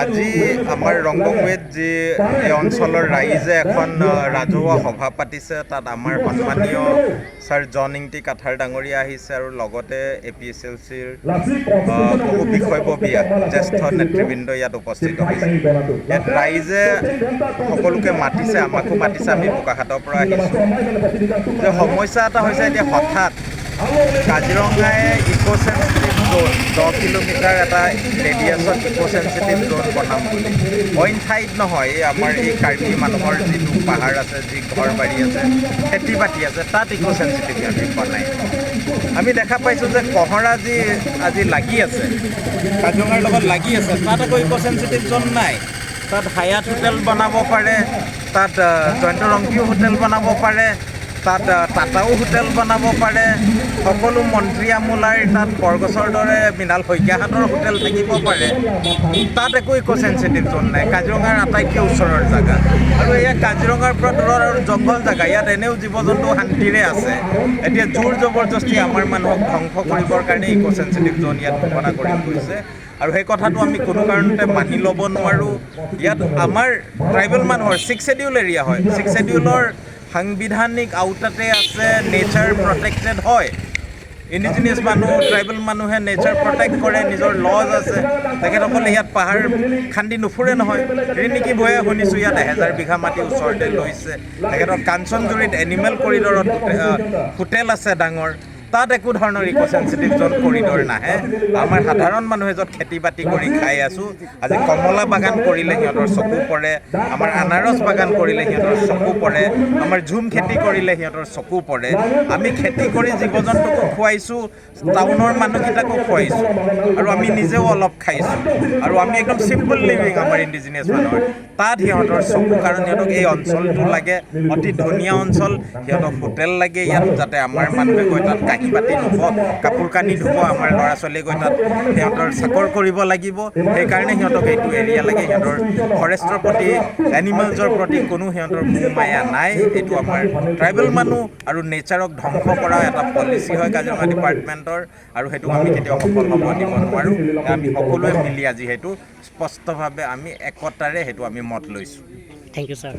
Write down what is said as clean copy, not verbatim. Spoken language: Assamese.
আজি আমাৰ ৰংবংৱেত যি এই অঞ্চলৰ ৰাইজে এখন ৰাজহুৱা সভা পাতিছে, তাত আমাৰ সন্মানীয় ছাৰ জন ইংতি কাথাৰ ডাঙৰীয়া আহিছে আৰু লগতে এপিএইচএলচিৰ বহু বিষয়ববীয়া, জ্যেষ্ঠ নেতৃবৃন্দ ইয়াত উপস্থিত হৈছে। ইয়াত ৰাইজে সকলোকে মাতিছে, আমাকো মাতিছে। আমি বোকাখাতৰ পৰা আহিছোঁ যে সমস্যা এটা হৈছে, এতিয়া হঠাৎ কাজিৰঙাই ইক' চেঞ্চিটিভ জ'ন, 10 কিলোমিটাৰ এটা ৰেডিয়াছত ইক' চেঞ্চিটিভ জ'ন বনাম বুলি। অইন ঠাইত নহয়, এই আমাৰ এই কাৰ্বি মানুহৰ যিটো পাহাৰ আছে, যি ঘৰ বাৰী আছে, খেতি বাতি আছে, তাত ইক' চেঞ্চিটিভ সিহঁতি বনায়। আমি দেখা পাইছোঁ যে কহঁৰা যি আজি লাগি আছে, কাজিৰঙাৰ লগত লাগি আছে, তাত আকৌ ইক' চেঞ্চিটিভ জ'ন নাই। তাত হায়াত হোটেল বনাব পাৰে, তাত জয়ন্ত ৰংপিও হোটেল বনাব পাৰে, তাত টাটাও হোটেল বনাব পাৰে, সকলো মন্ত্ৰী আমোলাৰ তাত বৰগছৰ দৰে মৃণাল শইকীয়াহঁতৰ হোটেল থাকিব পাৰে। তাত একো ইক' চেঞ্চিটিভ জ'ন নাই। কাজিৰঙাৰ আটাইতকৈ ওচৰৰ জেগা আৰু এয়া কাজিৰঙাৰ পৰা দূৰৰ আৰু জংঘল জেগা। ইয়াত এনেও জীৱ জন্তু শান্তিৰে আছে। এতিয়া জোৰ জবৰদস্তি আমাৰ মানুহক ধ্বংস কৰিবৰ কাৰণে ইক' চেঞ্চিটিভ জ'ন ইয়াত ঘোষণা কৰি গৈছে আৰু সেই কথাটো আমি কোনো কাৰণতে মানি ল'ব নোৱাৰোঁ। ইয়াত আমাৰ ট্ৰাইবেল মানুহৰ ছিক্স শ্বেডিউল এৰিয়া হয়। ছিক্স শ্বেডিউলৰ সাংবিধানিক আওতাতে আছে, নেচাৰ প্ৰটেক্টেড হয়। ইণ্ডিজিনিয়াছ মানুহ, ট্ৰাইবেল মানুহে নেচাৰ প্ৰটেক্ট কৰে, নিজৰ লজ আছে। তেখেতসকলে ইয়াত পাহাৰ খান্দি নুফুৰে নহয়। ৰিণিকি ভূঞাই শুনিছোঁ ইয়াত 1000 বিঘা মাটি ওচৰতে লৈছে। তেখেতৰ কাঞ্চনজুৰিত এনিমেল কৰিডৰত হোটেল আছে ডাঙৰ। তাত একো ধৰণৰ ইক' চেঞ্চিটিভ জ'ন কৰিডৰ নাহে। আমাৰ সাধাৰণ মানুহে য'ত খেতি বাতি কৰি খাই আছোঁ, আজি কমলা বাগান কৰিলে সিহঁতৰ চকু পৰে, আমাৰ আনাৰস বাগান কৰিলে সিহঁতৰ চকু পৰে, আমাৰ ঝুম খেতি কৰিলে সিহঁতৰ চকু পৰে। আমি খেতি কৰি জীৱ জন্তুকো খুৱাইছোঁ, টাউনৰ মানুহকেইটাকো খুৱাইছোঁ আৰু আমি নিজেও অলপ খাইছোঁ আৰু আমি একদম চিম্পল লিভিং আমাৰ ইণ্ডিজিনিয়াছ মানুহৰ। তাত সিহঁতৰ চকু, কাৰণ সিহঁতক এই অঞ্চলটো লাগে, অতি ধুনীয়া অঞ্চল। সিহঁতক হোটেল লাগে ইয়াত, যাতে আমাৰ মানুহে গৈ তাত কাঁহী বাতি ধুব, কাপোৰ কানি ধুব, আমাৰ ল'ৰা ছোৱালীয়ে গৈ তাত সিহঁতৰ চাকৰ কৰিব লাগিব। সেইকাৰণে সিহঁতক এইটো এৰিয়া লাগে। সিহঁতৰ ফৰেষ্টৰ প্ৰতি, এনিমেলছৰ প্ৰতি কোনো সিহঁতৰ মোহ মায়া নাই। এইটো আমাৰ ট্ৰাইবেল মানুহ আৰু নেচাৰক ধ্বংস কৰা এটা পলিচি হয় কাজিৰঙা ডিপাৰ্টমেণ্টৰ আৰু সেইটো আমি কেতিয়াও সফল হ'ব দিব নোৱাৰোঁ। আমি সকলোৱে মিলি আজি সেইটো স্পষ্টভাৱে আমি একতাৰে সেইটো আমি মত লৈছোঁ। Thank you, sir.